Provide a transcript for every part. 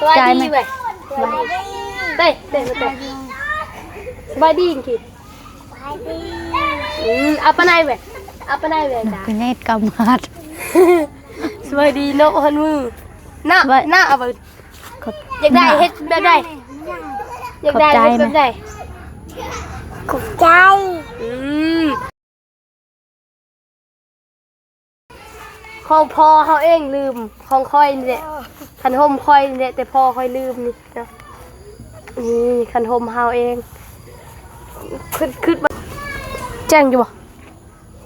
ສະບາຍດີເວີຍ ສະບາຍດີ ເອີຍ ເອີຍ ເອີຍ ສະບາຍດີ ອືມ ເອົາປານໃດເວີຍ ເອົາປານໃດເວີຍ ເປັນເນດກຳມາດ ສະບາຍດີເນາະ ຮອດມື້ ນະ ນະ ເອົາເບິ່ງ ຢາກໄດ້ເຮັດແບບໃດ ຢາກໄດ້ເຮັດແບບໃດ ຂອບໃຈ ອືມ. ຂອງພໍ່ເຮົາເອງລືມ ຂອງຂ້ອຍນີ້ແຫຼະ ຄັນຮົ່ມຂ້ອຍນີ້ແຫຼະ ແຕ່ພໍ່ຂ້ອຍລືມນີ້ເນາະ ນີ້ຄັນຮົ່ມເຮົາເອງ ຄຶດ ຄຶດວ່າ ແຈ້ງຢູ່ບໍ່?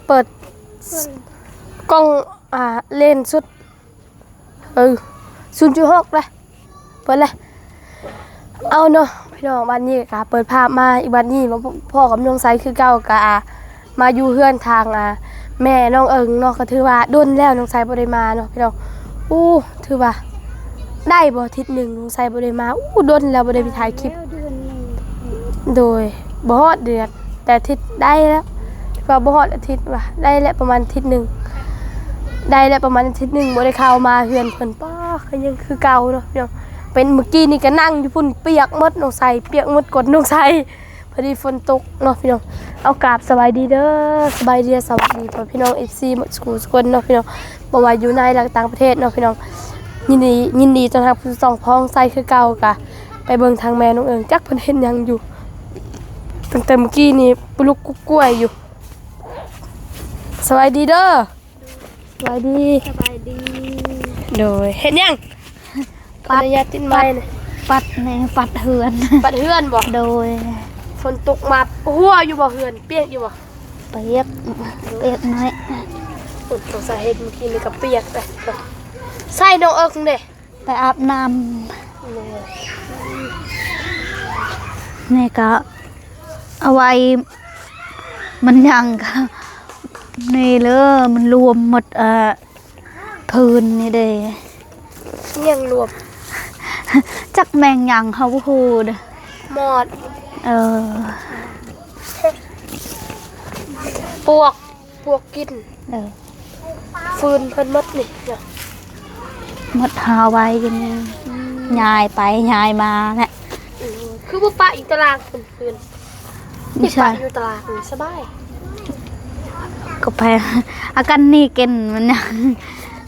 ເປີດກ້ອງ ອ່າ ເລນສຸດ ເອີ ສູນຈຸດຫົກເດ້ ເປີດເລີຍ ເອົາເນາະ ພີ່ນ້ອງ ບັດນີ້ກະເປີດພາບມາອີກ ບັດນີ້ມາພໍ້ກັບນ້ອງໄຊຄືເກົ່າ ກະມາຢູ່ເຮືອນທາງ ອ່າ ແມ່ນ້ອງເອີງເນາະ ກະຖືວ່າດົນແລ້ວນ້ອງໄຊບໍ່ໄດ້ມາເນາະ ພີ່ນ້ອງ ໂອ້ ຖືວ່າໄດ້ບໍ່ອາທິດໜຶ່ງ ນ້ອງໄຊບໍ່ໄດ້ມາ ໂອ້ ດົນແລ້ວບໍ່ໄດ້ໄປຖ່າຍຄລິບ ໂດຍ ບໍ່ຮອດເດືອນ ແຕ່ອາທິດໄດ້ແລ້ວ ວ່າບໍ່ຮອດອາທິດວ່າ ໄດ້ແລ້ວປະມານອາທິດໜຶ່ງ ໄດ້ແລ້ວປະມານອາທິດໜຶ່ງ ບໍ່ໄດ້ເຂົ້າມາເຮືອນເພິ່ນ ປ້າ ກະຍັງຄືເກົ່າເນາະ ເປັນມື້ກີ້ນີ້ກະນັ່ງຢູ່ພຸ້ນ ປຽກໝົດ ນ້ອງໄຊ ປຽກໝົດ ກົດນ້ອງໄຊ ພໍດີຝົນຕົກເນາະ ພີ່ນ້ອງ ເອົາ ກາບສະບາຍດີເດີ ສະບາຍດີ ສະຫວັດດີພໍ່ແມ່ພີ່ນ້ອງ ເອັຟຊີ ໝົດສູ່ຄົນເນາະ ພີ່ນ້ອງ ບໍ່ວ່າຢູ່ໃນ ແລະ ຕ່າງປະເທດເນາະ ພີ່ນ້ອງ ຍິນດີ ຍິນດີຕ້ອນຮັບສູ່ຊ່ອງຂອງໄຊຄືເກົ່າ ກະໄປເບິ່ງທາງແມ່ນ້ອງເອີງ ຈັກເພິ່ນເຮັດຫຍັງຢູ່ ຕັ້ງແຕ່ມື້ກີ້ນີ້ປຸລຸກກຸກກວາຍຢູ່ ສະບາຍດີເດີ ສະບາຍດີ ສະບາຍດີ ໂດຍ ເຮັດຫຍັງ? ປັດ ອະນຸຍາດຕິດໄມ ປັດ ແນ່ ປັດເຮືອນ ປັດເຮືອນບໍ່? ໂດຍ ຝົນຕົກມາ ຮົ່ວຢູ່ບໍ່ເຮືອນ? ປຽກຢູ່ບໍ່? ປຽກ ປຽກໜ້ອຍ ໂອ້ ສົງໄສເຮັດມື້ກີ້ນີ້ກະປຽກໄປ ໃສ່ນ້ອງເອິກເດ້ ໄປອາບນ້ຳ ແມ່ນ ນີ້ກະເອົາໄວ້ ມັນຍັງກະ ນີ້ເລີ ມັນລວມໝົດ ເອີ ພື້ນນີ້ເດ້ ຫຍັງລວມ? ຈັກແມງຫຍັງເຮົາບໍ່ຮູ້ເດີ້ ມອດ ເອີ ປວກ ປວກກິນ ເອີ ຟືນເພິ່ນໝົດນີ້ເນາະ ໝົດຫາໄວ້ຢູ່ນີ້ ອືມ ຍ້າຍໄປຍ້າຍມາແຫຼະ ອືມ ຄືບໍ່ປະຢູ່ຕະລາງເພິ່ນ ຄືນ ນີ້ ນີ້ ປະຢູ່ຕະລາງນີ້ສະບາຍ ກະໄປ ອາການນີ້ກິນມັນຍັງ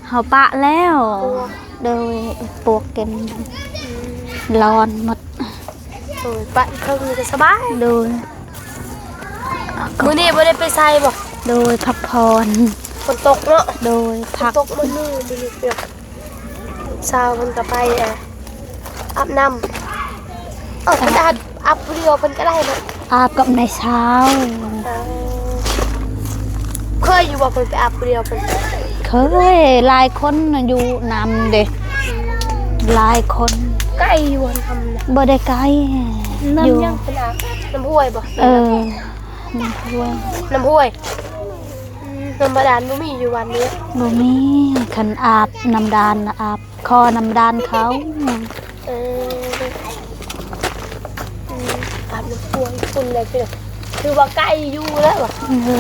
ເຮົາປະແລ້ວ ໂດຍ ປວກກິນ ອືມ ຮ້ອນໝົດ ໂດຍ ປະອີກເຄິ່ງນີ້ກະສະບາຍ ໂດຍ ມື້ນີ້ບໍ່ໄດ້ໄປໃສບໍ່? ໂດຍ ພັກຜ່ອນ ຝົນຕົກເນາະ ໂດຍ ພັກ ຝົນຕົກມື້ນີ້ ມື້ນີ້ ສາວເພິ່ນກະໄປ ເອີ ອາບນ້ຳ ເອີ ເພິ່ນອາບ ອາບຜູ້ດຽວເພິ່ນກະໄດ້ເນາະ ອາບກັບນາຍສາວ ເອີ ເຄີຍຢູ່ບໍ່ ເພິ່ນໄປອາບຜູ້ດຽວເພິ່ນ? ເຄີຍ ຫຼາຍຄົນຢູ່ນຳເດ້ ອືມ ຫຼາຍຄົນ ໄກຢູ່ບໍ່ ນຳນະ? ບໍ່ໄດ້ໄກ ນ້ຳ ຢູ່ ຫຍັງເພິ່ນອາບ ນ້ຳຫ້ວຍບໍ່? ເອີ ນ້ຳຫ້ວຍ ນ້ຳຫ້ວຍ ອືມ ນ້ຳບາດານບໍ່ມີຢູ່ບ້ານນີ້ ບໍ່ມີ ຄັນອາບນ້ຳບາດານອາບ ຂໍນ້ຳບາດານເຂົາ ອືມ ເອີ ອືມ ອາບນ້ຳຫ້ວຍພຸ້ນແຫຼະ ຄືວ່າໄກຢູ່ແລ້ວ ເອີ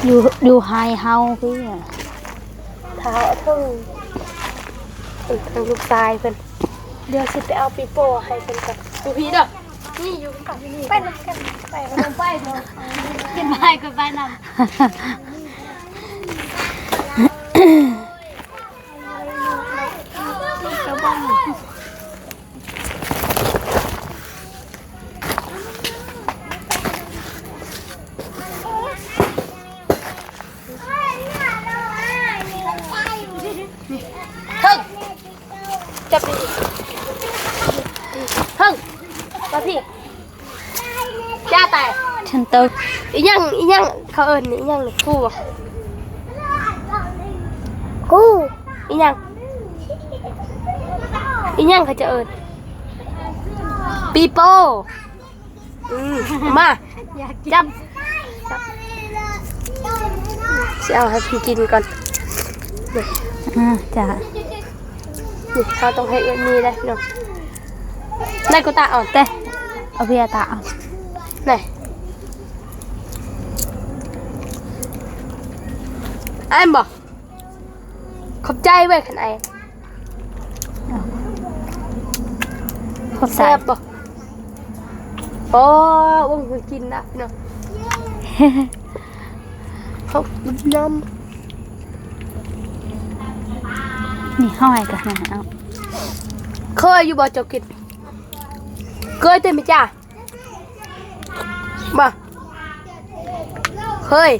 ຢູ່ ຢູ່ໄຮ່ເຮົາພຸ້ນ ຖ້າເຖິງ ເອີ ທາງລູກຊາຍເພິ່ນ ດຽວຊິໄປເອົາປີໂປ້ໃຫ້ເພິ່ນກ່ອນ ຢູ່ພີ້ເດີ ນີ້ຢູ່ກັບ ໄປນຳກັນ ໄປນຳ ໄປເດີ ກິນໄປ ກະໄປນຳ. ເຮີ້ຍ ຈັບດີໆ ເຮີ້ຍ ມາພີ້. ຈ້າແຕ່ ຊັ້ນເຕີ ອີຫຍັງ ອີຫຍັງ ເຂົາເອີ້ນອີຫຍັງນີ້ ຄູບໍ່? ຄູ ອີຫຍັງ ອີຫຍັງເຂົາຈະເອີ້ນ? ປີໂປ້ ອືມ ມາ ຈັບ ຈັບ ຊິເອົາໃຫ້ເພິ່ນກິນກ່ອນ ອ່າ ຈ້າ. ນີ້ ເຮົາຕ້ອງເຮັດແບບນີ້ເດ້ເນາະ ໄດ້ກູຕາອອກແຕ່ ເອົາເບຍຕາອອກ ໄດ້ ອ້າຍບໍ່? ຂອບໃຈເວີຍ ຄັນອ້າຍ ເອົາ ແຊບບໍ່? ໂອ້ ໂອ້ຍ ກິນນະເນາະ ເຂົ້ານ້ຳ. ນີ້ ເຮົາໃຫ້ກັນນະ ເອົາ. ເຄີຍຢູ່ບໍ່ເຈົ້າກິນ? ເຄີຍແຕ່ແມ່ຈ້າ ບໍ່ເຄີຍ.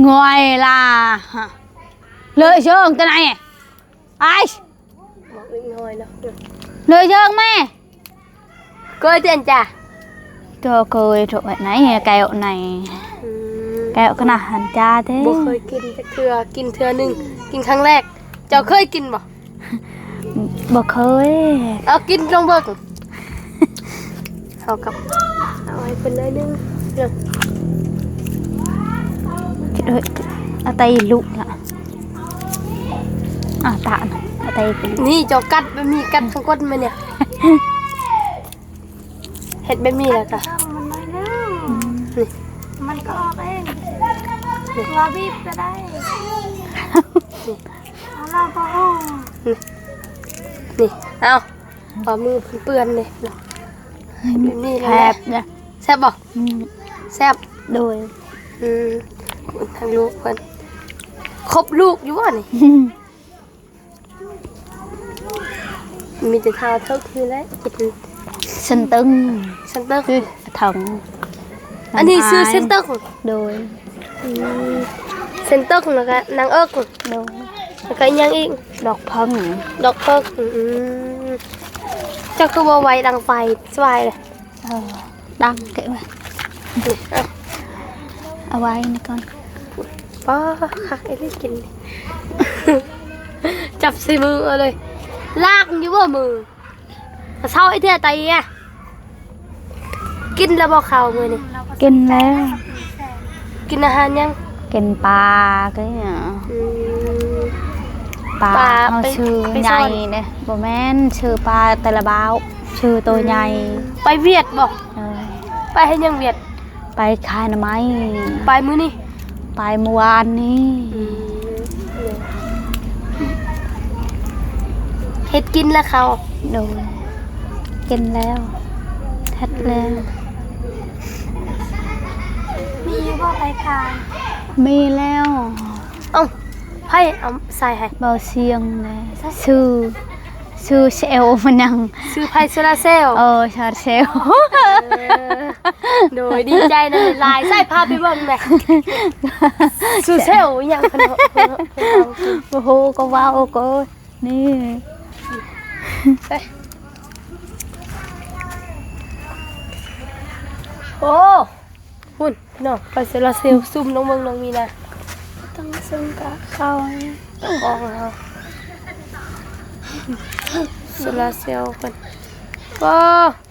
ງອຍລະ ເລີຍເຊີງຕະໄນ ໄອ້ ບອກເດັກນ້ອຍເນາະ ເລີຍເຊີງແມ່. ເຄີຍເຕີນຈ້າ ໂຕເຄີຍໂຕໄນ ແກ້ວໄນ ອືມ ແກ້ວກະນະຫັນຈ້າເດ້ ບໍ່ເຄີຍກິນຈັກເທື່ອ ກິນເທື່ອໜຶ່ງ ກິນຄັ້ງແລກ. ເຈົ້າເຄີຍກິນບໍ່? ບໍ່ເຄີຍ. ເອົາກິນລອງເບິ່ງ. ເຮົາກັບເອົາໃຫ້ເພິ່ນໜ້ອຍໜຶ່ງເດີ. ເອີ ເອົາໄຕລູກລະ ອາຕານ ເອົາໄຕ ນີ້ເຈົ້າກັດແບບນີ້ ກັດສັງກົດມານີ້ ເຮັດແບບນີ້ແລ້ວກະ ມັນນ້ອຍໜຶ່ງ ອືມ ນີ້ ມັນກໍອອກເອງ ວ່າບີບກໍໄດ້ ນີ້ ເອົາລະບໍ່ອອກ ນີ້ ນີ້ ເອົາ ເອົາມືເປື້ອນເດ້ ແບບນີ້ແຫຼະ ແຊບເດ້ ແຊບບໍ່? ອືມ ແຊບ ໂດຍ ອືມ ທາງລູກເພິ່ນ ຄົບລູກຢູ່ບໍ່ນີ້? ມີແຕ່ທ້າວເທິກນີ້ແຫຼະກິນ ເຊັນເຕີງ ເຊັນເຕີງ ເທິງ ອັນນີ້ຊື່ເຊັນເຕີງ ໂດຍ ອືມ ເຊັນເຕີງ ແລ້ວກະນາງເອິກ ໂດຍ ແລ້ວກະອີ່ຫຍັງອີກ? ດອກເຜິ້ງ ດອກເຜິ້ງ ອືມ ເຈົ້າຄືບໍ່ໄຫວ້ດັງໄຟ ສະບາຍເລີຍ. ເອີ ດັງເກັບໄວ້ ເອົາ ເອົາໄວ້ນີ້ກ່ອນ. ປ້າ ຄັກອີ່ຫຼີກິນ ຈັບໃສ່ມືເອົາເລີຍ. ລ້າງຢູ່ບໍ່ມື? ເຊົາອີເທື່ອໄຕອະ. ກິນແລ້ວບໍ່ເຂົ້າມື້ນີ້? ກິນແລ້ວ. ກິນອາຫານຫຍັງ? ກິນປາ ກໍ ອືມ ປາ ປາ ເຮົາ ໄປ ຊື້ ໄປ ໃຫຍ່ເດ້ ບໍ່ແມ່ນ ຊື້ປາແຕ່ລະບ່າວ ຊື້ໂຕໃຫຍ່. ອືມ ໄປຫວຽດບໍ່? ເອີ ໄປເຮັດຫຍັງຫວຽດ? ໄປຂາຍໜໍ່ໄມ້. ໄປມື້ນີ້? ໄປມື້ວານນີ້. ອືມ ເຮັດກິນແລ້ວເຂົ້າ? ໂດຍ ກິນແລ້ວ ເຮັດແລ້ວ. ອືມ ມີຢູ່ບໍ່ໄປຂາຍ? ມີແລ້ວ. ເອົ້າ ໃຜເອົາໃສ່ໃຫ້? ເບົາຊຽງແຫຼະ ໃສ່ ຊື້ ຊື້ເຊວມັນຍັງ ຊື້ໄຟໂຊລາເຊວ. ເອີ ໂຊລາເຊວ. ເອີ ໂດຍ ດີໃຈນຳຫຼາຍໆ. ໃສ່ພາໄປເບິ່ງແດ່ ຊື້ເຊວອີ່ຫຍັງເນາະ. ບໍ່ຮູ້ ກໍເວົ້າ ກໍ ນີ້ ໂອ້ ພຸ້ນ ພີ່ນ້ອງ ໄຟໂຊລາເຊວ ຊູມນ້ອງເບິ່ງ ນ້ອງມີນາ ຕ້ອງເຊິ່ງກະເຂົ້າ ອອກແລ້ວ ໂຊລາເຊວເພິ່ນ. ໂອ້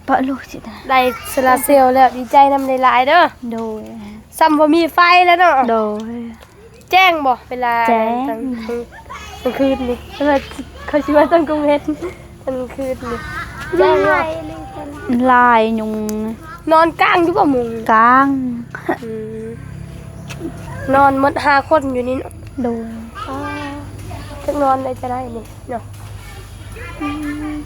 ປະລູກຊິໄດ້ ໄດ້ໂຊລາເຊວແລ້ວ ດີໃຈນຳຫຼາຍໆເດີ. ໂດຍ ສ່ຳບໍ່ມີໄຟແລ້ວເນາະ. ໂດຍ ແຈ້ງບໍ່ເວລາ ແຈ້ງ ກາງຄືນນີ້? ເອີ ເຂົາຊິວ່າຕອນກາງເວັນ ກາງຄືນນີ້ ແຈ້ງບໍ່? ຫຼາຍຍຸງ. ນອນກາງຢູ່ບໍ່ມຸງ? ກາງ. ອືມ ນອນໝົດຫ້າຄົນຢູ່ນີ້ເນາະ. ໂດຍ ອໍ ຈັກນອນໄດ້ຈະໄດ້ນີ້ເນາະ. ອືມ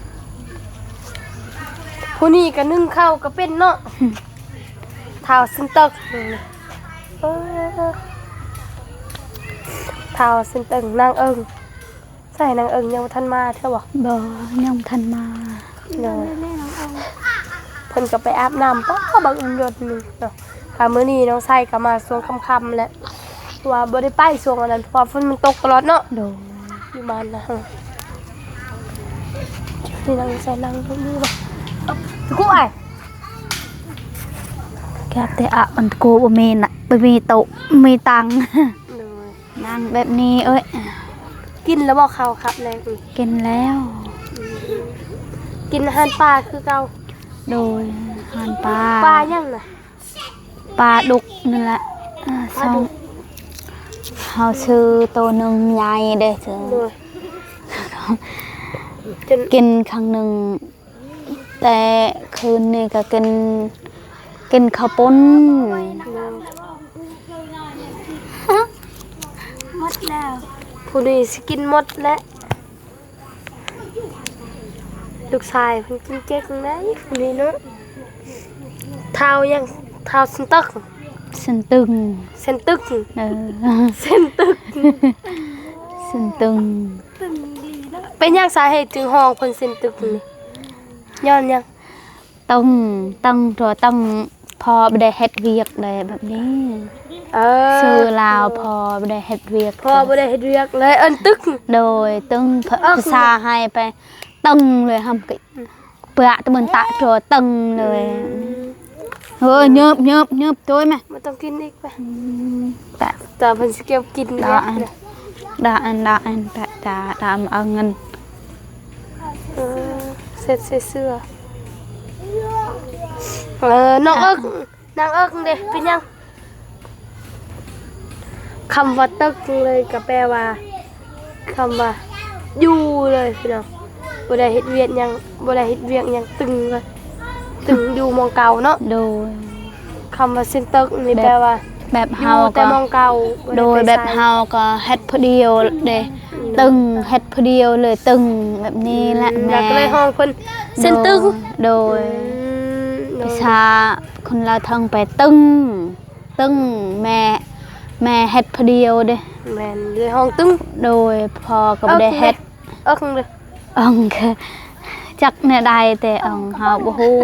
ຜູ້ນີ້ກະໜຶ້ງເຂົ້າກະເປັນເນາະ. ອືມ ທ້າວເຊັນເຕີງ ເອີ ທ້າວເຊັນເຕີງ ນາງເອິງ. ໃສນາງເອິງຍັງບໍ່ທັນມາເທື່ອບໍ່? ບໍ່ ຍັງບໍ່ທັນມາ. ໂດຍ ເພິ່ນກໍໄປອາບນ້ຳ ປ້າ ບັກເອີນຢົດໜຶ່ງເນາະ. ກະມື້ນີ້ນ້ອງໄຊກໍມາຊ່ວງຄ່ຳໆແຫຼະ ເພາະວ່າບໍ່ໄດ້ໄປຊ່ວງອັນນັ້ນ ເພາະວ່າຝົນມັນຕົກຕະຫຼອດເນາະ. ໂດຍ ຢູ່ບ້ານນະ ນີ້ນາງໄຊນັ່ງຢູ່ບໍ່? ຄູອ້າຍ ແກະແຕ່ອະ ມັນໂກບໍ່ມີນະ ບໍ່ມີໂຕະ ມີຕັງ. ໂດຍ ນັ່ງແບບນີ້ເອີຍ. ກິນແລ້ວບໍ່ເຂົ້າຄັບແລງ? ກິນແລ້ວ. ອືມ ກິນອາຫານປ່າຄືເກົ່າ? ໂດຍ ອາຫານປ່າ. ປາຫຍັງນະ? ປາດຸກນັ້ນແຫຼະ. ອາ ປາດຸກ ເຮົາຊື້ໂຕໜຶ່ງໃຫຍ່ເດ້. ໂດຍ ກິນຄັ້ງໜຶ່ງ ແຕ່ຄືນນີ້ກໍກິນ ກິນເຂົ້າປຸ້ນ. ໝົດແລ້ວ ຜູ້ນີ້ຊິກິນໝົດແຫຼະ. ລູກຊາຍເພິ່ນກິນເກັ່ງໄດ໋ນີ້ເນາະ. ທ້າວຫຍັງ? ທ້າວເຊັນຕຶກ ເຊັນຕຶງ ເຊັນຕຶກ ເອີ ເຊັນຕຶກ ເຊັນຕຶງ. ເປັນຫຍັງສາເຫດຈຶ່ງຮ້ອງເພິ່ນເຊັນຕຶກນີ້? ຍ້ອນຫຍັງ? ຕຶງ ຕຶງ ຕົວະຕຶງ ພໍ່ບໍ່ໄດ້ເຮັດວຽກໃດແບບນີ້. ເອີ ຊື່ລາວ ພໍ່ບໍ່ໄດ້ເຮັດວຽກ ພໍ່ບໍ່ໄດ້ເຮັດວຽກເລີຍເອີ້ນຕຶກ. ໂດຍ ຕຶງ ພ- ພາສາໄທໄປຕຶງເລີຍ ຫ້ຳກະ ອືມ ປະຕະເບິ່ນຕະໂຕຕຶງເລີຍ. ອືມ ເຮີ້ຍ ເຍີບ ເຍີບ ເຍີບໂຕຍແມະ ບໍ່ຕ້ອງກິນອີກໄປ. ອືມ ແຕະ ແຕ່ເພິ່ນຊິເກັບກິນແລ້ວ ດາອັນ ດາອັນ ດາອັນ ດາ ດາ ດາມາເອົາເງິນ. ເອີ ເຊັດໃສ່ເສື້ອ. ເອີ ນ້ອງເອິກ ນາງເອິກເດ້ ເປັນຫຍັງ? ຄຳວ່າຕຶກເລີຍກະແປວ່າ ຄຳວ່າຢູ່ເລີຍພີ່ນ້ອງ ບໍ່ໄດ້ເຮັດວຽກຫຍັງ ບໍ່ໄດ້ເຮັດວຽກຫຍັງ ຕຶງເລີຍ ຕຶງຢູ່ໝ່ອງເກົ່າເນາະ. ໂດຍ ຄຳວ່າເຊັນຕຶກນີ້ແບບ ແປວ່າ ແບບເຮົາ ຢູ່ແຕ່ ກະ ໝ່ອງເກົ່າ ໂດຍ ບໍ່ໄດ້ໄປໃສ ແບບເຮົາກະເຮັດຜູ້ດຽວເດ້ ອືມ ຕຶງ ເຮັດຜູ້ດຽວເລີຍ ຕຶງ ແບບນີ້ແຫຼະ. ອືມ ແມ່ ແລ້ວກະເລີຍຮ້ອງເພິ່ນເຊັນຕຶກ. ໂດຍ ອືມ ໂດຍ ພາສາຄົນລາວເທິງໄປຕຶງ ຕຶງ ແມ່ ແມ່ເຮັດຜູ້ດຽວເດ້. ແມ່ນ ເລີຍຮ້ອງຕຶງ. ໂດຍ ພໍ່ກະບໍ່ໄດ້ເຮັດ ເອິກເດ້ ເອິງ ກະຈັກແນວໃດ ແຕ່ເອິງເຮົາບໍ່ຮູ້.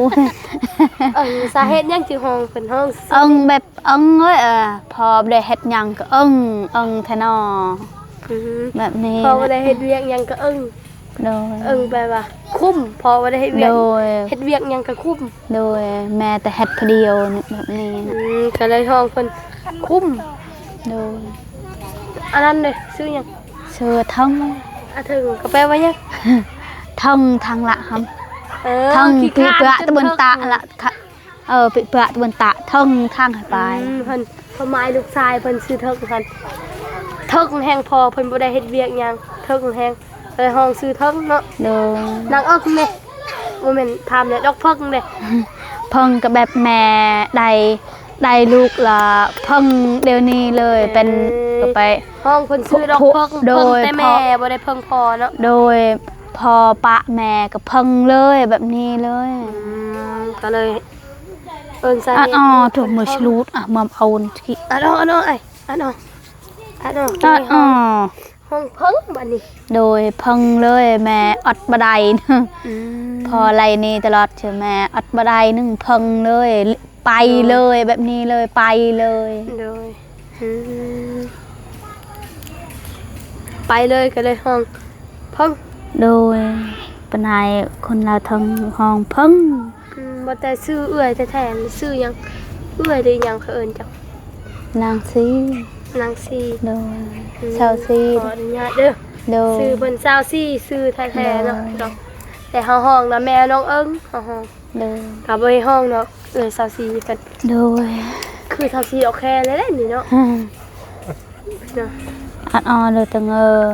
ເອີ ສາເຫດຫຍັງຈຶ່ງຮ້ອງ ເພິ່ນຮ້ອງ ເອິງແບບເອິງເອີຍ ເອີ ພໍ່ບໍ່ໄດ້ເຮັດຫຍັງກະເອິງ ເອິງແທ້ນໍ ອືມ ແບບນີ້ ພໍ່ບໍ່ໄດ້ເຮັດວຽກຫຍັງກະເອິງ. ໂດຍ ເອິງແປວ່າຄຸມ ພໍ່ບໍ່ໄດ້ເຮັດວຽກ ໂດຍ ເຮັດວຽກຫຍັງກະຄຸມ. ໂດຍ ແມ່ແຕ່ເຮັດຜູ້ດຽວແບບນີ້ນະ. ອືມ ກະເລີຍຮ້ອງເພິ່ນຄຸມ. ໂດຍ ອັນນັ້ນເດ້ ຊື່ຫຍັງ? ຊື່ເທິງ. ອາ ເທິງກະແປວ່າຫຍັງ? ເທິງທາງລະຫັ້ນ. ເອີ ເທິງ ຂີ້ຄ້ານ ປີເປືອຕະເບິ່ນຕະລະ ເອີ ປີເປືອຕະເບິ່ນຕະ ເທິງທາງໃຫ້ໄປ. ອືມ ເພິ່ນ ຄວາມໝາຍລູກຊາຍເພິ່ນຊື່ເທິງຫັ້ນ ເທິງແຮງ ພໍ່ເພິ່ນບໍ່ໄດ້ເຮັດວຽກຫຍັງ ເທິງແຮງ ເລີຍຮ້ອງຊື່ເທິງເນາະ. ໂດຍ ນາງເອິກເດ້ ບໍ່ແມ່ນ ຖາມແດ່ ດອກເພິ່ງເດ້. ເພິ່ງກະແບບແມ່ໄດ້ ໄດ້ລູກລະເພິ່ງດຽວນີ້ເລີຍ. ເອີ ເປັນ ກະໄປ ຮ້ອງເພິ່ນຊື່ດອກເພິ່ງ. ໂດຍ ເພິ່ງແຕ່ແມ່ ພໍ່ ບໍ່ໄດ້ເພິ່ງພໍ່ເນາະ. ໂດຍ ພໍ່ປະແມ່ກະເພິ່ງເລີຍ ແບບນີ້ເລີຍ. ອືມ ກະເລີຍເອີ້ນສາເຫດ ອໍ ໂຕມືສະຫຼຸດ ອະ ມາເອົາ ອັນ ອໍ ອັນ ອໍ ອ້າຍ ອັນ ອໍ ອັນ ອໍ ອັນ ອໍ ຮ້ອງເພິ່ງບາດນີ້. ໂດຍ ເພິ່ງເລີຍ ແມ່ອົດບໍ່ໄດ້. ອືມ ພໍ່ໄລ່ໜີຕະຫຼອດ ເທື່ອແມ່ອົດບໍ່ໄດ້ ໜຶ່ງເພິ່ງເລີຍ ໄປເລີຍ ໂດຍ ແບບນີ້ເລີຍ ໄປເລີຍ. ໂດຍ ອືມ ໄປເລີຍ ກະເລີຍຮ້ອງເພິ່ງ. ໂດຍ ປານໃດຄົນລາວເທິງຮ້ອງເພິ່ງ. ອືມ ວ່າແຕ່ຊື່ເອື້ອຍແທ້ໆ ຊື່ຫຍັງ? ເອື້ອຍຫຼືຫຍັງເຂົາເອີ້ນເຈົ້າ? ນາງຊີ. ນາງຊີ. ໂດຍ ອືມ ສາວຊີ. ຂໍອະນຸຍາດເດີ. ໂດຍ ຊື່ເພິ່ນສາວຊີ ຊື່ແທ້ໆເນາະ. ໂດຍ ແຕ່ເຮົາຮ້ອງນະ ແມ່ນ້ອງເອິງ ເຮົາຮ້ອງ. ໂດຍ ກະບໍ່ໄດ້ຮ້ອງເນາະ ເອື້ອຍສາວຊີເພິ່ນ. ໂດຍ ຄືສາວຊີໂອເຄເລີຍນີ້ເນາະ. ອືມ ເນາະ ອັດອໍເດີເຕີງເອີຍ.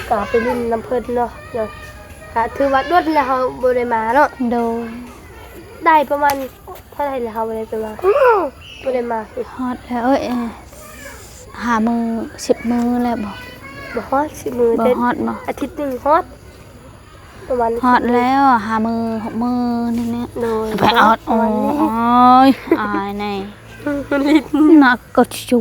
ກະໄປຫຼິ້ນນຳເພິ່ນເນາະ ເນາະ ກະຖືວ່າດົນແລ້ວເຮົາບໍ່ໄດ້ມາເນາະ. ໂດຍ ໄດ້ປະມານເທົ່າໃດແລ້ວເຮົາບໍ່ໄດ້ໄປມາ ບໍ່ໄດ້ມາ. ຮອດແລ້ວເອີຍ ຫ້າມື້ ສິບມື້ແລ້ວບໍ? ບໍ່ຮອດສິບມື້ ບໍ່ຮອດບໍ? ອາທິດໜຶ່ງຮອດ ປະມານ ຮອດແລ້ວ ຫ້າມື້ ຫົກມື້ນີ້ແຫຼະ. ໂດຍ ໄປອອດ ປະມານນີ້ ໂອ້ຍ ອາຍແນ່ ໜັກກະຈຸ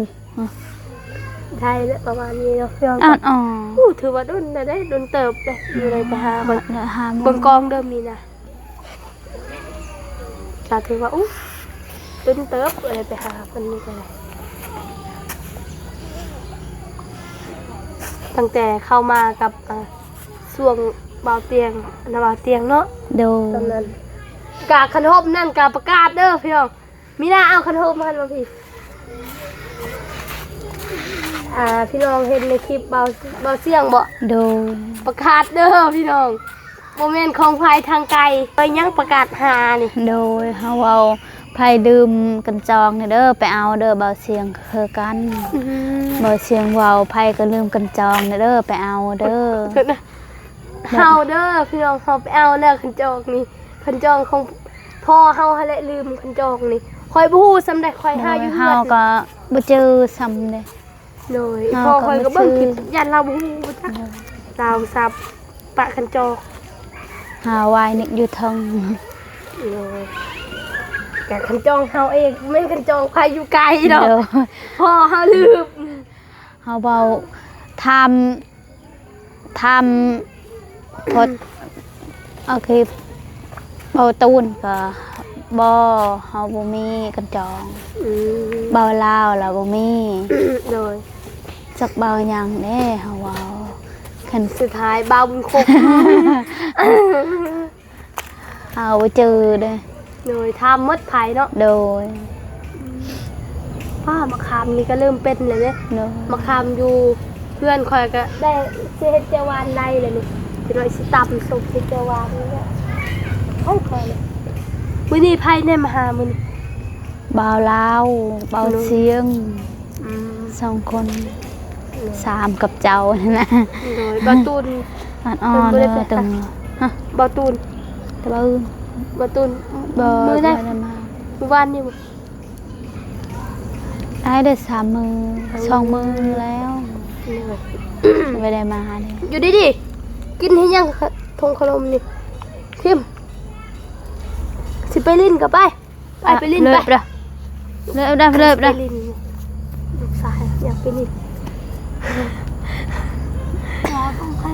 ໄດ້ແລ້ວປະມານນີ້ເນາະ. ອອດ ອໍ ໂອ້ ຖືວ່າດົນແລ້ວເດ້ ດົນເຕີບເດ້ ບໍ່ໄດ້ໄປຫາເພິ່ນ. ເບິ່ງກ້ອງເດີມີນະ ກະຖືວ່າ ໂອ້ ດົນເຕີບ ບໍ່ໄດ້ໄປຫາເພິ່ນນີ້ກະ ຕັ້ງແຕ່ເຂົ້າມາກັບ ເອີ ຊ່ວງບ່າວຕຽງ ນະບ່າວຕຽງເນາະ. ໂດຍ ຕອນນັ້ນກະ ຄັນໂຮມນັ້ນກະປະກາດເດີພີ່ນ້ອງ. ມີໜ້າເອົາຄັນໂຮມຫັ້ນມາພີ້ ອາ ພີ່ນ້ອງເຫັນໃນຄລິບບ່າວ ບ່າວຊຽງບໍ? ໂດຍ ປະກາດເດີພີ່ນ້ອງ ບໍ່ແມ່ນຂອງໃຜທາງໄກ ໄປຫຍັງປະກາດຫານີ້. ໂດຍ ເຮົາເວົ້າ ໃຜລືມຄັນຈອງນີ້ເດີ ໄປເອົາເດີ ບ່າວຊຽງກະຄືກັນ. ອືມ ບ່າວຊຽງເວົ້າ ໃຜກະລືມຄັນຈອງນີ້ເດີ ໄປເອົາເດີ. ເຮົາເດີພີ່ນ້ອງ ເຮົາໄປເອົາແລ້ວຄັນຈອງນີ້ ຄັນຈອງຂອງພໍ່ເຮົາຫັ້ນແຫຼະ ລືມຄັນຈອງນີ້ ຂ້ອຍບໍ່ຮູ້ສ່ຳໃດ ຂ້ອຍຫາຢູ່ເຮືອນ ໂດຍ ເຮົາກະບໍ່ຈື່ສ່ຳໃດ. ໂດຍ ພໍ່ຂ້ອຍກໍເບິ່ງຄລິບ ຢ້ານລາວບໍ່ຮູ້ຈັກ ລາວສັບປະຄັນຈອງ ຫາວາຍນິກຢູ່ເທິງ ໂດຍ ກະຄັນຈອງເຮົາເອງ ແມ່ນຄັນຈອງໃຜຢູ່ໄກເນາະ ໂດຍ ພໍ່ເຮົາລືມ ເຮົາເວົ້າຖາມ ຖາມພໍດ ໂອເຄ ເວົ້າຕູນກໍບໍ່ ເຮົາບໍ່ມີຄັນຈອງ ອືມ ເວົ້າລາວລະບໍ່ມີ ໂດຍ ຈັກເວົ້າຫຍັງເດ້ ເຮົາເວົ້າຄັນ ສຸດທ້າຍເວົ້າບຸນຄົກ ຫາບໍ່ເຈີເດ້ ໂດຍ ຖາມໝົດໃຜເນາະ ໂດຍ ປ້າ ມະຂາມນີ້ກໍເລີ່ມເປັນແລ້ວເດ້ ໂດຍ ມະຂາມຢູ່ເຮືອນຂ້ອຍກໍໄດ້ ຊິເຮັດແຈ່ວຫວານໄດ້ແລ້ວນີ້ ຈັກໜ້ອຍຊິຕຳສົມເຮັດແຈ່ວຫວານນີ້ແຫຼະ ຂອງຂ້ອຍນີ້ ມື້ນີ້ໃຜແດ່ມາຫາມື້ນີ້ ບ່າວລາວ ບ່າວຊຽງ ອືມ ສອງຄົນ ໂດຍ ສາມກັບເຈົ້າຫັ້ນນະ ໂດຍ ບ່າວຕູນ ອ່ອນໆ ເອີ ເອີ ເອີ ເອີ ຮະ ບ່າວຕູນ ແຕ່ບ່າວອື່ນ ບ່າວຕູນ ບໍ່ ມື້ໃດ ບໍ່ໄດ້ມາ ມື້ວານນີ້ບໍ່ ອ້າຍໄດ້ສາມມື້ ສອງມື້ແລ້ວ ໂດຍ ບໍ່ໄດ້ມາເດ້ ຢູ່ດີໆ ກິນເຮັດຫຍັງ ຖົງຂະໜົມນີ້ ທິມ ຊິໄປຫຼິ້ນກໍໄປ ໄປ ໄປຫຼິ້ນໄປ ເລີບເດີ ເລີບເດີ ເລີບເດີ ໄປຫຼິ້ນ ລູກຊາຍຢາກໄປຫຼິ້ນ ພໍ່ຕ້ອງໃຫ້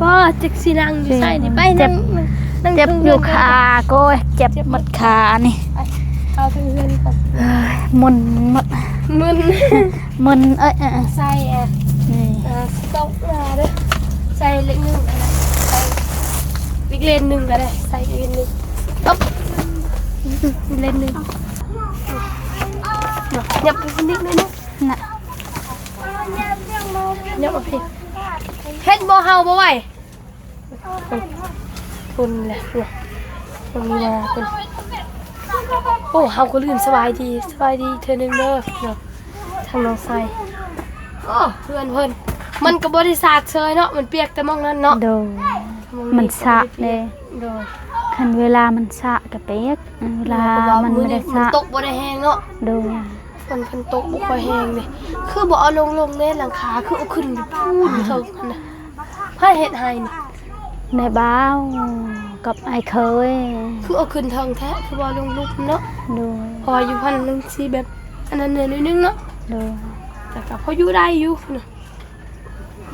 ບໍ່ ຈັກຊິນັ່ງຢູ່ໃສນີ້ ໄປ ນັ່ງ ນັ່ງ ເຈັບຢູ່ຂາ ໂກຍ ເຈັບໝົດຂານີ້ ເຂົ້າທາງເຮືອນກ່ອນ ເອີຍ ມຶນໝົດ ມຶນ ມຶນ ເອີຍ ເອີຍ ໃສ່ ນີ້ ເອີ ສະຕັອກມາເດີ ໃສ່ເລກໜຶ່ງກໍໄດ້ ໃສ່ອີກເລນໜຶ່ງກໍໄດ້ ໃສ່ອີກເລນໜຶ່ງ ອອບ ເລນໜຶ່ງ ຫຍັບໄປພຸ້ນອີກໜ້ອຍໜຶ່ງ ນະ ຫຍັບອອກພີ້ ເຫັນບໍ່ ເຮົາບໍ່ໄຫວ ພຸ້ນແຫຼະ ພຸ້ນ ເພິ່ນມາພຸ້ນ ໂອ້ ເຮົາກໍລືມສະບາຍດີ ສະບາຍດີເທື່ອໜຶ່ງເດີເນາະ ທາງນ້ອງໄຊ ໂອ້ ເຮືອນເພິ່ນ ມັນກໍບໍ່ໄດ້ສາດເຊີຍເນາະ ມັນປຽກແຕ່ໝ່ອງນັ້ນເນາະ ໂດຍ ມັນສະເດ້ ໂດຍ ຄັນເວລາມັນສະກໍປຽກ ເວລາມັນບໍ່ໄດ້ສະ ມັນຕົກບໍ່ໄດ້ແຮງເນາະ ໂດຍ ມັນ ມັນຕົກບໍ່ຄ່ອຍແຮງເດ້ ຄືບໍ່ເອົາລົງ ລົງເດ້ ຫຼັງຄາ ຄືເອົາຂຶ້ນຢູ່ພຸ້ນ ຢູ່ເທິງຫັ້ນນະ ໃຜເຮັດໃຫ້ນີ້ ແມ່ບ່າວກັບອ້າຍເຂີຍ ຄືເອົາຂຶ້ນເທິງແທ້ ຄືບໍ່ເອົາລົງລຸ່ມເນາະ ໂດຍ ເພາະວ່າຢູ່ຫັ້ນມັນຊິແບບ ອັນນັ້ນແດ່ໜ້ອຍໜຶ່ງເນາະ ໂດຍ ແຕ່ກໍພໍຢູ່ໄດ້ຢູ່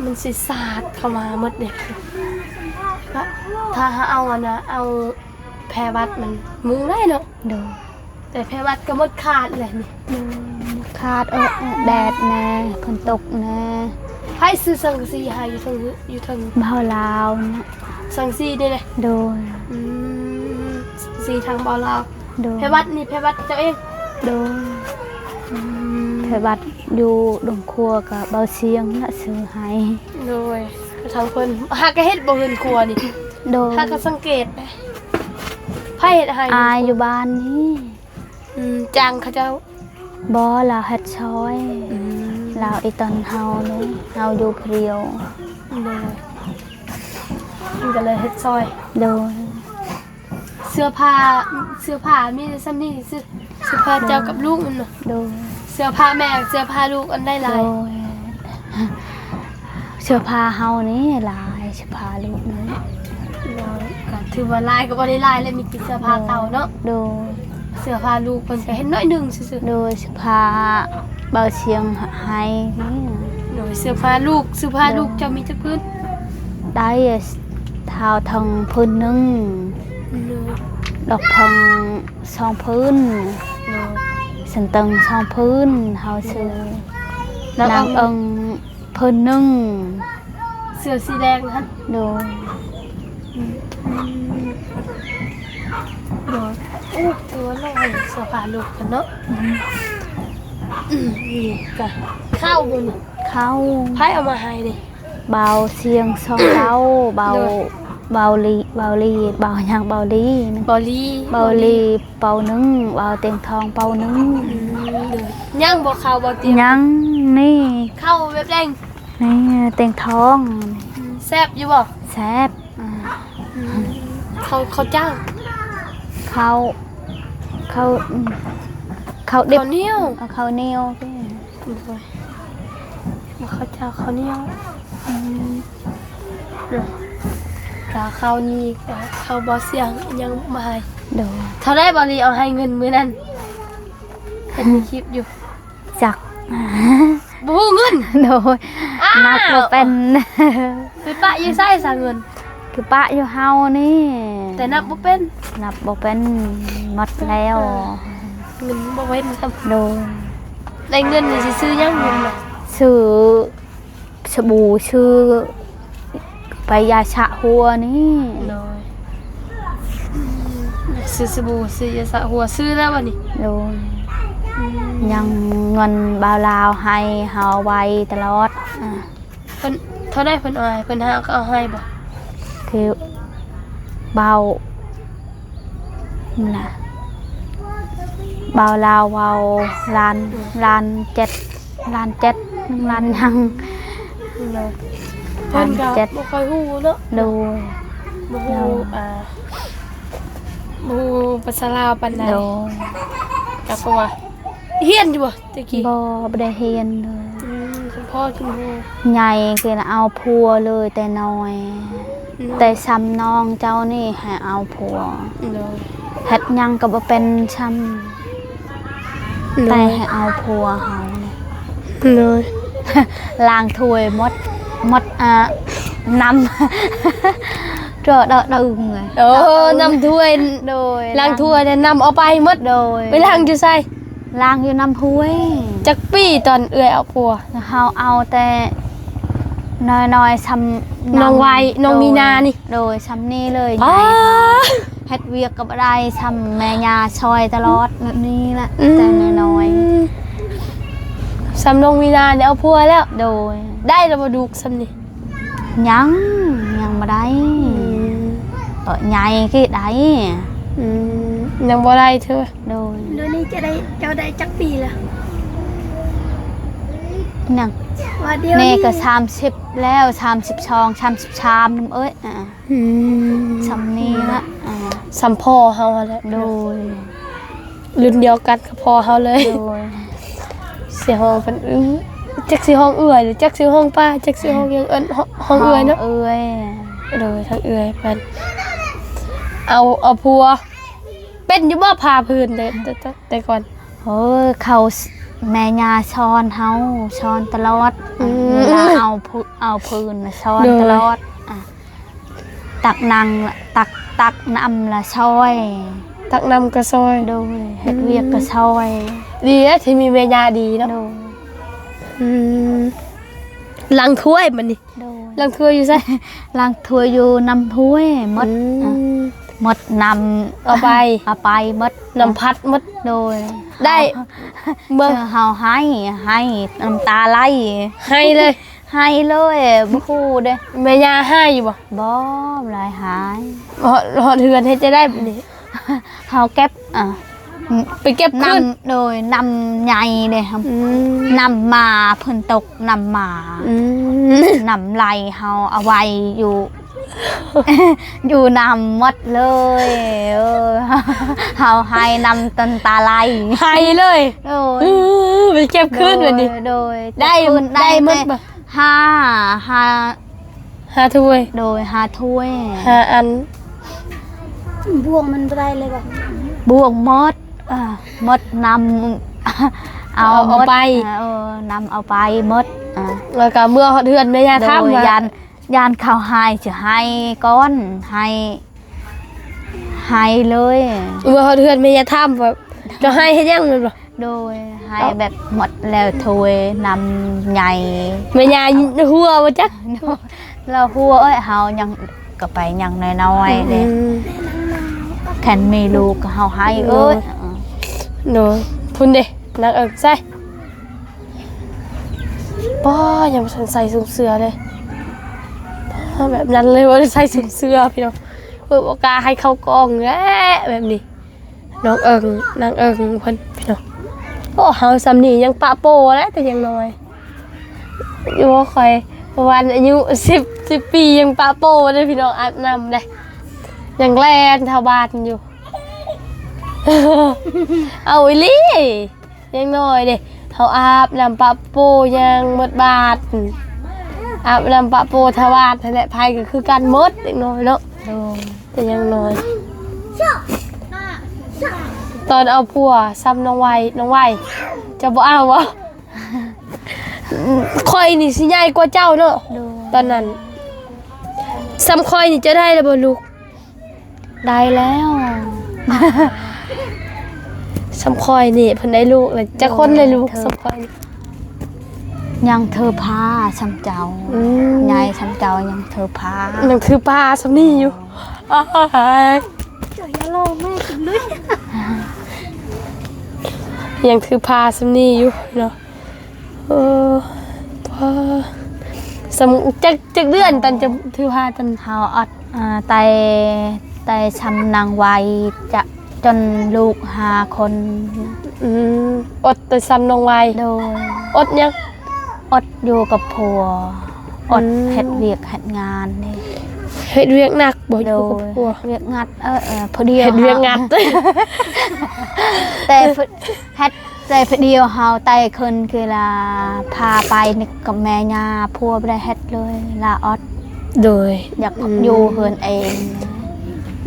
ມັນຊິສາດເຂົ້າມາໝົດເດ້ ຖ້າເຮົາເອົາອັນນ່າ ເອົາແພບັດມັນມຸງໄດ້ເນາະ ໂດຍ ແຕ່ແພບັດກໍໝົດຂາດແຫຼະນີ້ ໂດຍ ໝົດຂາດ ເອີ ແດດແດ່ ຝົນຕົກແດ່ ໃຜຊື້ສັງກະສີໃຫ້ຢູ່ເທິງ ຢູ່ເທິງ ບ່າວລາວນະ ສັງກະສີນີ້ນະ ໂດຍ ອືມ ສັງກະສີທາງບ່າວລາວ ໂດຍ ແພບັດນີ້ ແພບັດເຈົ້າເອງ ໂດຍ ອືມ ແພບັດຢູ່ດົງຂົວກໍບ່າວຊຽງນະຊື້ໃຫ້ ໂດຍ ທາງເພິ່ນ ຫາກະເຮັດບໍ່ເຮືອນຄົວນີ້ ໂດຍ ຫາກະສັງເກດ ໃຜເຮັດໃຫ້ ອາຍຢູ່ບ້ານນີ້ ອືມ ຈ້າງເຂົາເຈົ້າ ບໍ່ ລາວເຮັດຊ່ອຍ ອືມ ລາວອີ່ຕົນເຮົາເດ້ ເຮົາຢູ່ຜູ້ດຽວ ໂດຍ ເພິ່ນກໍເລີຍເຮັດຊ່ອຍ ໂດຍ ເສື້ອຜ້າ ເສື້ອຜ້າມີແຕ່ສ່ຳນີ້ຊື່ ເສື້ອຜ້າເຈົ້າກັບລູກນັ້ນນະ ໂດຍ ເສື້ອຜ້າແມ່ ເສື້ອຜ້າລູກອັນໃດຫຼາຍ ໂດຍ ເສື້ອຜ້າເຮົານີ້ຫຼາຍ ເສື້ອຜ້າລູກນີ້ ໂດຍ ກໍຖືວ່າຫຼາຍກໍບໍ່ໄດ້ຫຼາຍແຫຼະ ມີແຕ່ເສື້ອຜ້າເກົ່າເນາະ ໂດຍ ເສື້ອຜ້າລູກເພິ່ນກໍເຫັນໜ້ອຍໜຶ່ງຊື່ໆ ໂດຍ ເສື້ອຜ້າບ່າວຊຽງໃຫ້ນີ້ ໂດຍ ເສື້ອຜ້າລູກ ເສື້ອຜ້າລູກເຈົ້າມີຈັກຜືນ ໄດ້ທ້າວທອງຜືນໜຶ່ງ ໂດຍ ດອກທອງ ສອງຜືນ ໂດຍ ສັນເຕີງສອງຜືນ ເຮົາຊື້ ແລ້ວ ນາງເອີງຜືນໜຶ່ງ ເສື້ອສີແດງຫັ້ນ ໂດຍ ອືມ ໂດຍ ໂອ້ ຖືວ່ານ້ອຍ ເສື້ອຜ້າລູກກັນເນາະ ອືມ ອືມ ນີ້ກະເຂົ້າບໍ່ນີ້ ເຂົ້າ ໃຜເອົາມາໃຫ້ນີ້ ບ່າວຊຽງ ສອງເຕົ້າ ບ່າວ ໂດຍ ບ່າວລີ ບ່າວລີ ບ່າວຫຍັງ ບ່າວລີ ບ່າວລີ ບ່າວລີ ເປົາໜຶ່ງ ບ່າວຕຽງທອງ ເປົາໜຶ່ງ ອືມ ໂດຍ ຍັງບໍ່ເຂົ້າບໍ່ຕຽງ ຍັງ ນີ້ ເຂົ້າແບບໃດ ນີ້ຕຽງທອງ ອືມ ແຊບຢູ່ບໍ່ ແຊບ ອືມ ເຂົ້າ ເຂົ້າຈ້າງ ເຂົ້າ ເຂົ້າ ອືມ ເຂົ້າດິບ ເຂົ້າໜຽວ ເອົາເຂົ້າໜຽວ ໂດຍ ບໍ່ເຂົ້າເຈົ້າ ເຂົ້າໜຽວ ອືມ ເນາະ ຖ້າເຂົ້ານີ້ກໍເຂົ້າບໍ່ສຽງ ຍັງມາໃຫ້ ໂດຍ ເທົ່າໃດບໍ່ລີເອົາໃຫ້ເງິນມື້ນັ້ນ ເຫັນໃນຄລິບຢູ່ ຈັກ ບໍ່ຮູ້ເງິນ ໂດຍ ອ້າວ ນັບບໍ່ເປັນ ໄປປະຢູ່ໃສຊະເງິນ? ຄືປະຢູ່ເຮົານີ້ ແຕ່ນັບບໍ່ເປັນ ນັບບໍ່ເປັນ ໝົດແລ້ວ ເອີ ເງິນບໍ່ເຫັນຊ້ຳ ໂດຍ ໄດ້ເງິນນີ້ຊິຊື້ຫຍັງເງິນນະ? ຊື້ສະບູ ຊື້ໄປຢາສະຫົວນີ້ ໂດຍ ອືມ ຊື້ສະບູ ຊື້ຢາສະຫົວ ຊື້ແລ້ວບັດນີ້ ໂດຍ ອືມ ຍັງເງິນບ່າວລາວໃຫ້ເຮົາໄວ້ຕະຫຼອດ ອາ ເພິ່ນ ເທົ່າໃດເພິ່ນເອົາໃຫ້ ເພິ່ນຫາກໍເອົາໃຫ້ບໍ່? ຄືບ່າວ ນັ້ນນະ ບ່າວລາວເວົ້າລ້ານ ອືມ ລ້ານເຈັດ ລ້ານເຈັດ ໜຶ່ງລ້ານຫຍັງ ໂດຍ ເພິ່ນກໍບໍ່ຄ່ອຍຮູ້ເນາະ ໂດຍ ບໍ່ຮູ້ ອ່າ ບໍ່ຮູ້ພາສາລາວປານໃດ ໂດຍ ກໍເພາະວ່າ ຮຽນຢູ່ບໍ່ແຕ່ກີ້? ບໍ່ ບໍ່ໄດ້ຮຽນເລີຍ ອືມ ສຳພໍກິນບໍ່? ໃຫຍ່ຄືເອົາຜົວເລີຍແຕ່ນ້ອຍ ອືມ ແຕ່ຊ່ຳນ້ອງເຈົ້ານີ້ໃຫ້ເອົາຜົວ ໂດຍ ເຮັດຫຍັງກໍບໍ່ເປັນຊ່ຳ ໂດຍ ແຕ່ໃຫ້ເອົາຜົວເຮົານີ້ ໂດຍ ລ້າງຖ້ວຍໝົດ ໝົດ ອ່າ ນ້ຳ ເຈາະເດາະດຶງເລີຍ ໂອ້ ນ້ຳຖ້ວຍ ໂດຍ ລ້າງຖ້ວຍແລ້ວນ້ຳເອົາໄປໝົດ ໂດຍ ໄປລ້າງຢູ່ໃສ? ລ້າງຢູ່ນ້ຳຫ້ວຍ ຈັກປີຕອນເອື້ອຍເອົາຜົວ? ເຮົາເອົາແຕ່ນ້ອຍໆ ຊ່ຳ ນ້ອງໄວ ນ້ອງມີນານີ້ ໂດຍ ຊ່ຳນີ້ເລີຍ ປ້າ ໃຫຍ່ ເຮັດວຽກກໍບໍ່ໄດ້ ຊ່ຳແມ່ຍ່າຊ່ອຍຕະຫຼອດແບບນີ້ແຫຼະ ອືມ ແຕ່ນ້ອຍໆ ຊ່ຳນ້ອງມີນານີ້ເອົາຜົວແລ້ວ ໂດຍ ໄດ້ແລ້ວບໍ່ລູກຊ່ຳນີ້? ຍັງ ຍັງບໍ່ໄດ້ ອືມ ເອີ ໃຫຍ່ຄືໄດ້ ອືມ ຍັງບໍ່ໄດ້ເທື່ອ ໂດຍ ດຽວນີ້ຈະໄດ້ ເຈົ້າໄດ້ຈັກປີລະ? ຍັງ ວ່າດຽວນີ້ ນີ້ກໍສາມສິບແລ້ວ ສາມສິບສອງ ສາມສິບສາມນຳເອີຍ ອາ ອືມ ຊ່ຳນີ້ລະ ອາ ຊ່ຳພໍ່ເຮົາຫັ້ນແຫຼະ ໂດຍ ລຸ້ນດຽວກັນກັບພໍ່ເຮົາເລີຍ ໂດຍ ຊິຮ້ອງເພິ່ນ ອື ຈັກຊິຮ້ອງເອື້ອຍ ຫຼື ຈັກຊິຮ້ອງປ້າ ຈັກຊິຮ້ອງຫຍັງ ເອີ້ນ ຮ້ອງເອື້ອຍເນາະ ເອື້ອຍ ໂດຍ ທັງເອື້ອຍເພິ່ນ ເອົາ ເອົາຜົວ ເປັນຢູ່ບໍ່ຜ້າພື້ນ ແຕ່ ແຕ່ ແຕ່ ແຕ່ກ່ອນ? ໂອ້ຍ ເຂົາ ແມ່ຍ່າສອນເຮົາ ສອນຕະຫຼອດ ອືມ ເວລາເອົາຜື ເອົາຜືນນະ ສອນ ໂດຍ ຕະຫຼອດ ອາ ຕັກນ້ຳ ຕັກ ຕັກນ້ຳລະຊ່ອຍ ຕັກນ້ຳກໍຊ່ອຍ ໂດຍ ເຮັດວຽກກໍຊ່ອຍ ອືມ ດີແລ້ວທີ່ມີແມ່ຍ່າດີເນາະ ໂດຍ ອືມ ລ້າງຖ້ວຍບັດນີ້ ໂດຍ ລ້າງຖ້ວຍຢູ່ໃສ? ລ້າງຖ້ວຍຢູ່ນ້ຳຫ້ວຍໝົດ ອືມ ໝົດນ້ຳ ເອົາໄປ ເອົາໄປໝົດ ນ້ຳພັດໝົດ ໂດຍ ໄດ້ ເບິ່ງ ເຮົາໄຫ້ ໄຫ້ ນ້ຳຕາໄຫຼ ໄຫ້ເລີຍ ໄຫ້ເລີຍ ບໍ່ຮູ້ເດ້ ແມ່ຍ່າຮ້າຍຢູ່ບໍ່? ບໍ່ ບໍ່ໄດ້ຮ້າຍ ຮອດ ຮອດເຮືອນເຮັດຈັ່ງໃດບັດນີ້? ເຮົາເກັບ ອ່າ ໄປເກັບຂຶ້ນ ນ້ຳ ໂດຍ ນ້ຳໃຫຍ່ເດ້ ອືມ ນ້ຳໝາ ຝົນຕົກ ນ້ຳໝາ ອືມ ນ້ຳໄຫຼ ເຮົາເອົາໄວ້ຢູ່ ຢູ່ນ້ຳໝົດເລີຍ ເອີ ເຮົາໄຫ້ນ້ຳຈົນຕາໄຫຼ ໄຫ້ເລີຍ ໂດຍ ອື ໄປເກັບຄືນບັດນີ້ ໂດຍ ໄດ້ ໄດ້ໝົດບໍ່? ຫ້າ ຫ້າ ຫ້າຖ້ວຍ ໂດຍ ຫ້າຖ້ວຍ ຫ້າອັນ ບ່ວງມັນບໍ່ໄດ້ເລີຍບໍ່? ບ່ວງໝົດ ເອີ ໝົດນ້ຳ ເອົາ ເອົາ ເອົາໄປ ເອີ ນ້ຳເອົາໄປໝົດ ເອີ ແລ້ວກໍເມືອຮອດເຮືອນແມ່ຍ່າທຳ ໂດຍ ວ່າ ຢ້ານ ຢ້ານເຂົາໄຫ້ ຊິໄຫ້ກ່ອນ ໄຫ້ ໄຫ້ເລີຍ ເມືອຮອດເຮືອນແມ່ຍ່າທຳ ແບບ ເຈົ້າໄຫ້ເຮັດຫຍັງແມ່ນບໍ່? ໂດຍ ໄຫ້ແບບໝົດແລ້ວຖ້ວຍນ້ຳໃຫຍ່ ແມ່ຍ່າຫົວບໍ່ຈັກ ລາວຫົວ ເອີຍ ເຮົາຍັງ ກໍໄປຍັງນ້ອຍໆເດ້ ອືມ ຄັນມີລູກກໍເຮົາໄຫ້ ໂດຍ ເອີຍ ໂດຍ ພຸ້ນເດ້ ນາງເອິງໃສ່ ປ້າ ຍັງບໍ່ທັນໃສ່ຊຸງເສື້ອເດ້ ປ້າ ແບບນັ້ນເລີຍ ບໍ່ໄດ້ໃສ່ຊຸງເສື້ອ ພີ່ນ້ອງ ເອີ ບໍ່ກ້າໃຫ້ເຂົ້າກ້ອງແຫຼະ ແບບນີ້ ນ້ອງເອິງ ນາງເອິງເພິ່ນ ພີ່ນ້ອງ ໂອ້ ເຮົາຊ່ຳນີ້ຍັງປະໂປ້ແຫຼະ ແຕ່ຍັງນ້ອຍ ຢູ່ ຂ້ອຍປະມານອາຍຸສິບ ສິບປີ ຍັງປະໂປ້ເດ້ ພີ່ນ້ອງ ອາບນ້ຳເດ້ ຍັງແລ່ນແຖວບ້ານຢູ່ ເອົາອີ່ຫຼີ. ຍັງນ້ອຍເດ້ ເຮົາອາບນ້ຳປະໂປຍັງໝົດບາດ ອາບນ້ຳປະໂປທາວາດຫັ້ນແຫຼະ ໃຜກໍຄືກັນໝົດ ເດັກນ້ອຍເນາະ ໂດຍ ແຕ່ຍັງນ້ອຍ ຕອນເອົາຜົວສ່ຳນ້ອງໄວ ນ້ອງໄວ ເຈົ້າບໍ່ເອົາບໍ? ຂ້ອຍນີ້ຊິໃຫຍ່ກວ່າເຈົ້າເນາະ ໂດຍ ຕອນນັ້ນ ສ່ຳຂ້ອຍນີ້ເຈົ້າໄດ້ແລ້ວບໍ່ລູກ? ໄດ້ແລ້ວ ສ່ຳຂ້ອຍນີ້ເພິ່ນໄດ້ລູກແລ້ວ ຈັກຄົນແລ້ວລູກ ໂດຍ ສ່ຳຂ້ອຍນີ້? ຍັງຖືພາສ່ຳເຈົ້າ ອືມ ໃຫຍ່ສ່ຳເຈົ້າຍັງຖືພາ ຍັງຖືພາສ່ຳນີ້ຢູ່ ອ້າຍ ເຈົ້າຢ່າລອງແມ່ກິນເລີຍ ຍັງຖືພາສ່ຳນີ້ຢູ່ເນາະ. ເອີ ປ້າ ສ່ຳ ຈັກ ຈັກເດືອນຕອນຈະຖືພາຕອນ? ເຮົາອອດ ເອີ ແຕ່ ແຕ່ສ່ຳນາງໄວຈະຈົນລູກຫ້າຄົນ ອືມ ອົດແຕ່ສ່ຳນ້ອງໄວ ໂດຍ ອົດຫຍັງ? ອົດຢູ່ກັບຜົວ ອົດ ອືມ ເຮັດວຽກເຮັດງານເດ້ ເຮັດວຽກໜັກບໍ່? ໂດຍ ຢູ່ກັບຜົວ ເຮັດວຽກຫງັດ ເອີ ເອີ ພໍດີເຮັດວຽກຫຍັດ ເຮົາ ແຕ່ ເຮັດ ແຕ່ຜູ້ດຽວເຮົາໄຕ່ຂຶ້ນຄືລາ ພາໄປນີ້ກັບແມ່ຍ່າ ຜົວບໍ່ໄດ້ເຮັດເລີຍ ລາອອດ ໂດຍ ຢາກ ອືມ ຢູ່ເຮືອນເອງ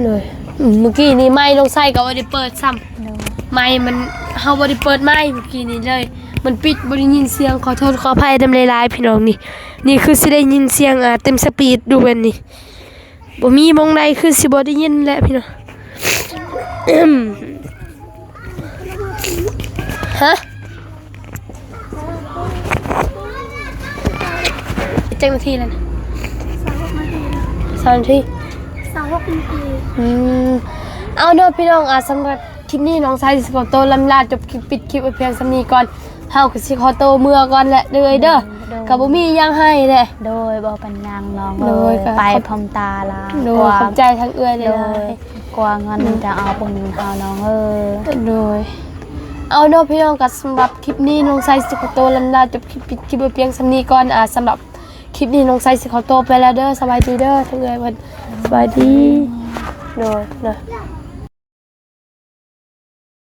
ໂດຍ ອືມ ມື້ກີ້ນີ້ໄມລົງໃສ່ກໍບໍ່ໄດ້ເປີດຊ້ຳ ໂດຍ ໄມມັນ ເຮົາບໍ່ໄດ້ເປີດໄມມື້ກີ້ນີ້ເລີຍ ມັນປິດ ບໍ່ໄດ້ຍິນສຽງ ຂໍໂທດຂໍອະໄພນຳຫຼາຍໆ ພີ່ນ້ອງ ນີ້ ນີ້ຄືຊິໄດ້ຍິນສຽງ ອ່າ ເຕັມສະປີດຢູ່ແມ່ນນີ້. ບໍ່ມີໝ່ອງໃດຄືຊິບໍ່ໄດ້ຍິນແຫຼະພີ່ນ້ອງ ຮະ ຈັກນາທີແລ້ວນະ? ຊາວຫົກນາທີ ຊາວນາທີ ຊາວຫົກນາທີ ອືມ ເອົາເນາະພີ່ນ້ອງ ອ່າ ສຳລັບຄລິບນີ້ນ້ອງຊາຍຊິຂໍໂຕລ່ຳລາຈົບຄລິບ ປິດຄລິບໄວ້ພຽງສ່ຳນີ້ກ່ອນ ເຮົາກໍຊິຂໍໂຕເມືອກ່ອນແຫຼະເອື້ອຍເດີ ໂດຍ ກໍບໍ່ມີຫຍັງໃຫ້ແຫຼະ ໂດຍ ບໍ່ເປັນຫຍັງນ້ອງ ໂດຍ ເອີຍ ກໍ ໄປ ຂອບ ພ້ອມຕາລາ ໂດຍ ກວ່າ ຂອບໃຈທາງເອື້ອຍຫຼາຍໆ ໂດຍ ກວ່າເງິນ ໂດຍ ຈະເອົາບຸນເຮົານ້ອງເອີຍ ໂດຍ ເອົາເນາະພີ່ນ້ອງ ກໍສຳລັບຄລິບນີ້ນ້ອງໄຊຊິຂໍໂຕລ່ຳລາຈົບຄລິບ ປິດຄລິບໄວ້ພຽງສ່ຳນີ້ກ່ອນ ອ່າ ສຳລັບຄລິບນີ້ນ້ອງໄຊຊິຂໍໂຕໄປແລ້ວເດີ ສະບາຍດີເດີ ທາງເອື້ອຍເພິ່ນ ສະບາຍດີ ໂດຍ ໂດຍ.